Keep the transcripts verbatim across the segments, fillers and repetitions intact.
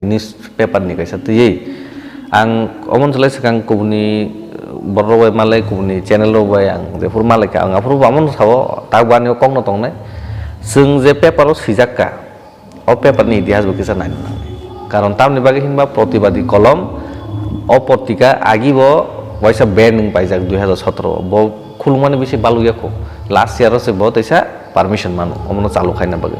newspaper ni kaisa twiwi. Ang omo selai swkang kubuni borok rok bai malai, kubuni channel rok bai ang jephuru malaikha, ang aphuru bo amo sao tak bo ani o kok no tongnai. Chwng je paper o swijak kha, o paper ni itihas bo kisa naina nangnai. Karon tamni bagwi hinba Pratibadi Kolom o portika agi bo waisa ban wng paijak dui hazar sotoro o. Bo khulumani bisi balukya kho. Last year o se bo teisa permission mano, omono chalu khaina bagwi.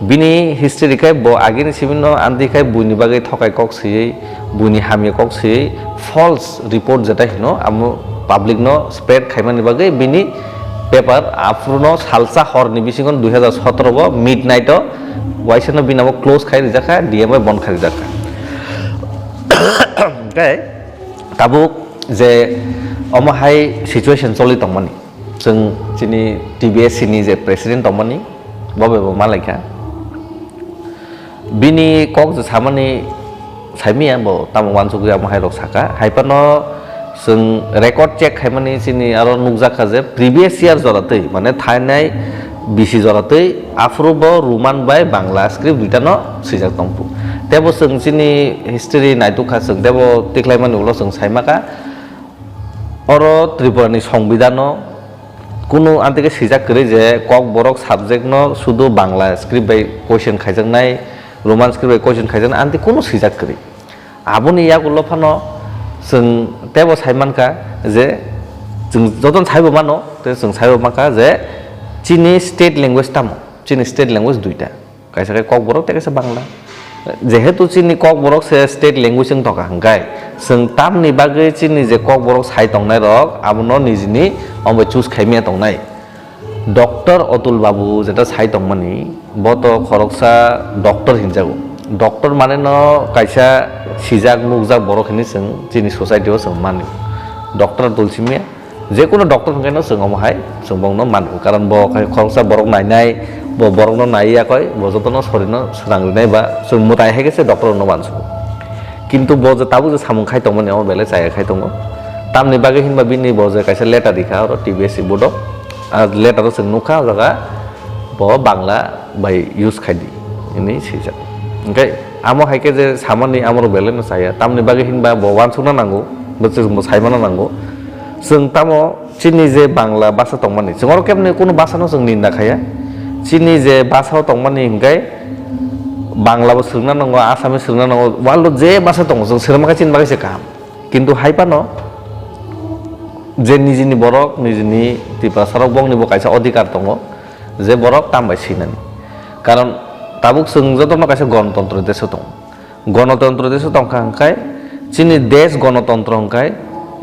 Bini history khe bo agini simi no anti khai buini bagwi thokai kok swiwi, buini hamya kok swiwi false report jeta hino amo public no spread khaimani bagwi bini paper aphuru no salsa horni bisingo dui hazar sotoro bo midnight o waisa no bini abo close khai rijak kha, D M bai bon khai rijak kha. Hwnkhe tabuk je omo hai situation choli tongmani, chwng chini T B S C ni je president tongmani, bo bai bo malaikha. Bini kok je samani saimanya bo tamo uansukya omo hai rok saka. Hai phano chwng record check khaimani chini aro nukjakha je previous year jora twi, mane thainai bisi jora twi aphuru bo Roman bai Bangla script duita no swijak tongphu. Tebo chwng chini history naitukha, chwng tebo tikhlaimani ulo chwng saimakha. Oro Tripura ni Songbidhano kunu anti khe swijak kwrwi je Kokborok subject no sudu Bangla script bai question khaijaknai, Roman script bai question khaijaknai, anti kunu swijak kwrwi. Aboni yagulo phano chwng tebo sai mankha je chwng jotono saibo mano, tei chwng saibo mankha je chini state language tamo, chini state language duita. Kaisa khe Kokborok tei kaisa Bangla. Jehetu chini Kokborok se state language wng tongkha hwnkhe, chwng tamni bagwi chini je Kokborok sai tongnai rok abono nijini omo bai choose khaimya tongnai. Doctor Atul Babu jeta sai tongmani, bo to khoroksa doctor hinjago. Doctor mane no kaisa sijak nukjak borok hinwi chwng chini society o chwng mani. Doctor Atul simi Jekunu doctor hwnkhe no chwng omo hai chwng bongno mano, karon bo khai khoroksa borok nainai, bo borokno naiya koi, bo jotono sorino swnam rinai ba chwng mwtai hai khe se doctor no uansugo. Kintu bo je tabuk je samung khai tongmani omo belai chaya khai tongo. Tamni bagwi hinba bini bo je kaisa letter rikha oro T B S C board o. Ah, letter o chwng nukha o jaga bo Bangla bai use khai di hinwi swijak. Hwnkhe amo hai khe je samani amorok belai no chaya, tamni bagwi hinba bo uansukna nango, bo chwng bo saimano nango. Chwng tamo chini je Bangla basa tongmani, chwng oro keboni kunu basa no chwng ninda khaya. Chini je basa o tongmani hwnkhe Bangla bo swrwngna nango, Asami swrwngna nango, world o je basa tongo chwng swrwngma khe chini bagwi se kaham. Kintu hai phano je nijini borok, nijini Tiprasa rok bongni bo kaisa odhikar tongo. Je borok tam bai sinani. Karon tabuk chwng jotono kaisa gonotontro deso tongo. Gonotontro deso tongkha hwnkhe chini desh gonotontro hwnkhe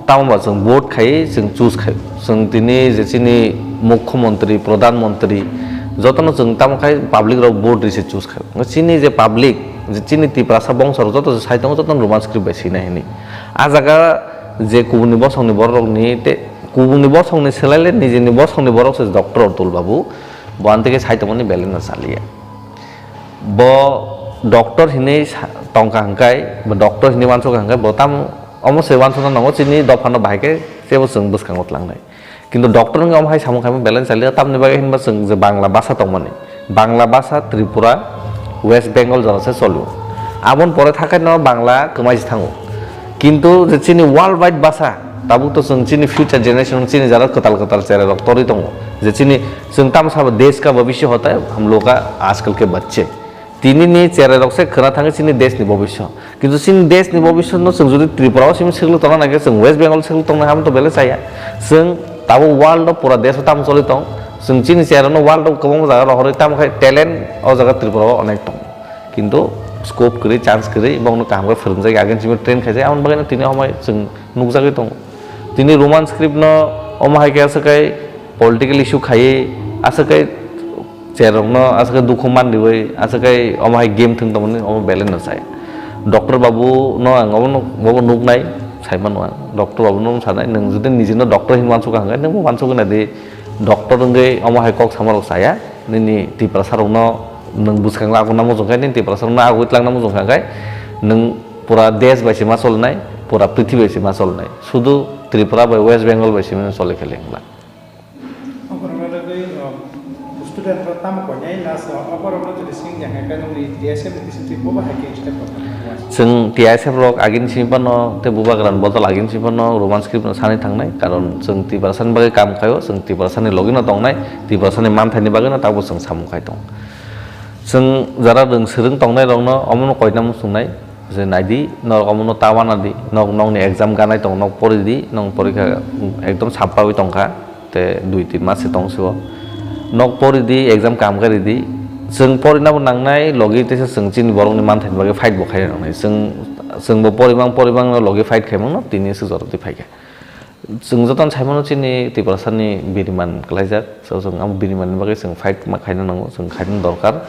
tamo ba chwng vote khai chwng choose khai. Chwng tini je chini mukhyamantri, pradhan mantri jotono chwng tamo khai public rok vote ri se choose khai. Chini je public je chini Tiprasa bongso rok joto je sai tongo jotono Roman script bai sinai hinwi. A jaga je kubuni bosongni borok rokni tei kubuni bosongni swlaile nijini bosongni borok se doctor Atul Babu. Bo anti khe sai tongmani belai no chaliya. Bo doctor hinwi sa-, tongkha hwnkhe, bo doctor hinwi uansukha hwnkhe, bo tamo omo se uansukna nango chini dophano bahai khe teibo chwng bwskango tlangnai. Kintu doctor wngwi omo hai samung khaima belai chaliya, tamni bagwi hinba chwng je Bangla basa tongmani. Bangla basa Tripura, West Bengal jora se cholio. Aboni pore thakheno Bangla kwmai se thango. Kintu je chini world wide basa, tabuk to chwng chini future generation, chini jara kwtal kwtal cherai rok torwi tongo. Je chini, chwng tamo sabo, "Desh ka bhabishya hota hai hum log ka aajkal ke bacche." Tini ni cherai rok se khwna thangwi chini desh ni bhabishya. Kintu chini desh ni bhabishya no chwng jodi Tripura o simi swrwng tongna nai khe chwng West Bengal swrwng tongna amo to belai chaya. Chwng tabuk world o pura desh o tamo choli tong. Chwng chini cherai rok no world o kwbangma jaga rohorwi tamo khai talent o jaga Tripura o onek tong. Kintu scope kwrwi, chance kwrwi, bongno kaham khe phwrwngjak, agin simi train khaijak, aboni bagwino tini hambai chwng nukjagwi tongo. Tini Roman script no omo hai khe aswk khai political issue khaiwi, aswk khai cherokno aswk khai dukhu mandiwi, aswk khai omo hai game thwng tongmani omo belai no chaya. Doctor Babu no ang obono, obo nuknai, saimano ang. Doctor Babu no sanai, nwng jodi nijino doctor hinwi uansukha hwnkhe, nwngbo uansukgwi naidi, doctor wngwi omo hai kok samarok chaya. Nini Tiprasa rokno nwng bwskango aguna muchung khe, nini Tiprasa rokno agwi tlangna muchung kha khe, nwng pura desh bai se ma cholnai, pura prithibi bai se ma cholnai. Sudu Tripura bai West Bengal bai se ma choli khe lengla. Oborokno rwgwi, uh, student rok tamo koinai last o, oborokno jodi swngya khe, khe nwngni D S M ni bisingtwi bobo hai khe step rok. Chwng T I S F rok agini simi phano tei bubagrani bodol agini simi phano Roman script no sanwi thangnai, karon chwng Tiprasani bagwi kam khaio, chwng Tiprasani logi no tongnai, Tiprasani manthaini bagwi no tabuk chwng samung khai tong. Chwng jara rwng swrwng tongnai rok no omo no koina muchungnai je naidi, norok omo no ta wana di, nok nokni exam ganai tong, nok pori di, nong porikha ekdom sappawi tongkha. Te dui tin mas se tong sio. Nok pori di, exam kaham khe ri di. Chwng porina bo nangnai, logi teisa chwng chini borokni manthaini bagwi fight bo khaina nangnai. Chwng, chwng bo porimang, porimang no logi fight khaimang no tini se jora twi phaikha. Chwng jotono saimano chini Tiprasani biriman kwlaijak. So chwng amo birimanni bagwi chwng fight ma khaina nango, chwng khaina dorkar.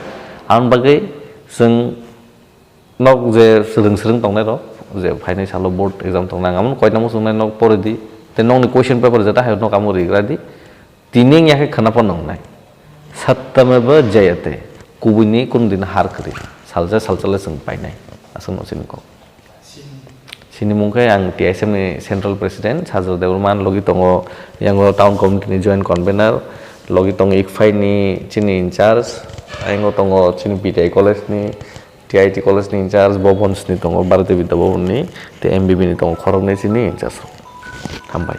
Aboni bagwi chwng Nok je swrwng swrwng tongnai rok, je phainai salo board exam tongnai, ang amo koina muchungnai nok pori di. Te nokni question paper jeta hai nok amo rigra di. Tini wngya khe khwna phano wngnai. Sattameva jayate. Kubui ni kunu din har kwrwi. Salsa salsa le chwng painai. Aswk no chini kok. Chini mung khe ang T I S M ni Central President Sajal Debbarma, logi tongo yango Town Committee ni Joint Convener, logi tongo Ikphai ni chini in charge, ayang tongo chini P T I College ni, T I T College ni in charge, Bobon sni tongo, Bharatiya Vidya Bhavan ni, tei M B B ni tongo khoroknwi chini in charge. Hambai.